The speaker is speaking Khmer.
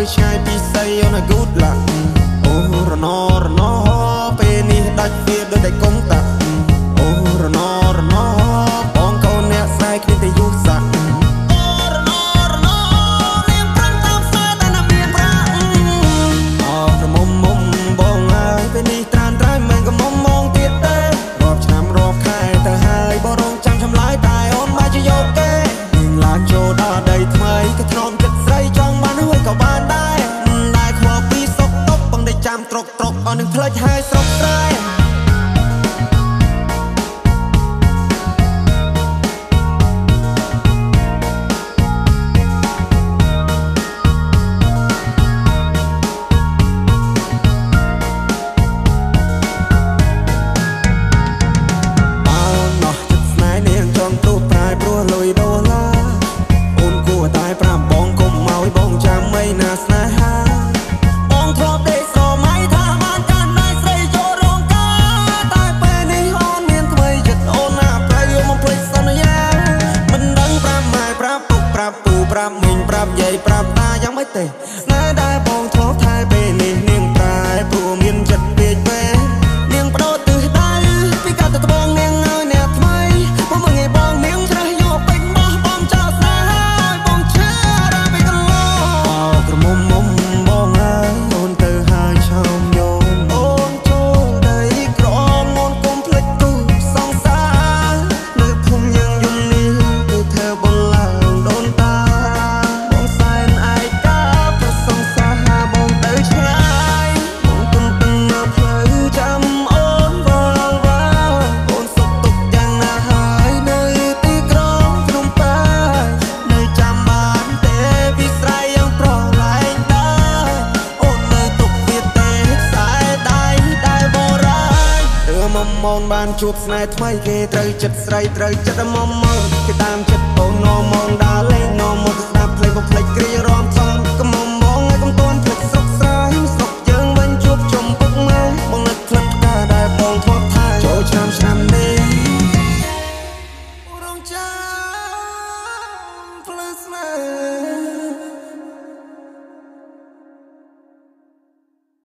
ឆ្ងាយពីស្រីអូនឲ្យ good luck អូរណរណពេលនេះដាច់វាដូចតែកុងតាក់អូរណរណបងកូនអ្នកស្រែគ្មានតែយុស័កអូរណរណនាងប្រឹងតាមស្នេហ៍តែណាមានប្រាក់អក្រមុំមុំបងហើយពេលនេះត្រានត្រៃមិនក៏មុំមងទៀតទេរាប់ឆ្នាំរាប់ខែទៅហើយបងរងចាំចម្លើយតែអូនមកជាយកគេនាងឡើងចូលដល់ដីថ្មីគេធ្នមចិត្តស្រីចង់បានហើយក៏បានដែរដែរខ្វល់ពីសុកតុកបងได้ចាំត្រុកត្រុកអស់នឹងផ្លេចហើយស្រុកស្រែប្រាប់មីងប្រាប់យាយប្រាប់តាយ៉ាងម៉េចទេស្នេហ៍ដែលបងធ្លាប់ថែពេលនេះនាងប្រែព្រោះមានចិត្តពេកពេនាងបដូរទិសដៅពីកាត់ទៅត្បូងនាងឲ្យអ្នកថ្មីមកមើលងាយបងនាងច្រេះយកពេញបោះបងចោលស្នេហ៍ឲ្យបងឈឺដល់ពីកន្លងអោក្រមុំមុំបងហើយអូនទៅហើយឆោមញោមអូនចូលដីក្រមអូនគុំភ្លេចគូសង្សារនៅភូមិយើងយំនេះគឺធ្វើបងឡើងដូនតា មបានជួបស្នេហ៍ថ្មីគេត្រូវចិត្តស្រីត្រូវចិត្តមុំមកគេតាមចិត្តអូននាំមកដើរលេងនាំមកស្ដាប់ភ្លេងបងភ្លេចគ្រារំសំកុំមុំមកឲ្យកុំទាន់ភ្លេចស្រុកស្រែស្រុកយើងវិញជួបជុំពុកម៉ែបងនឹកក្លិនផ្កាដែលបងធ្លាប់ថែចូលឆ្នាំឆ្នាំនេះរងចាំផ្លូវស្នេហ៍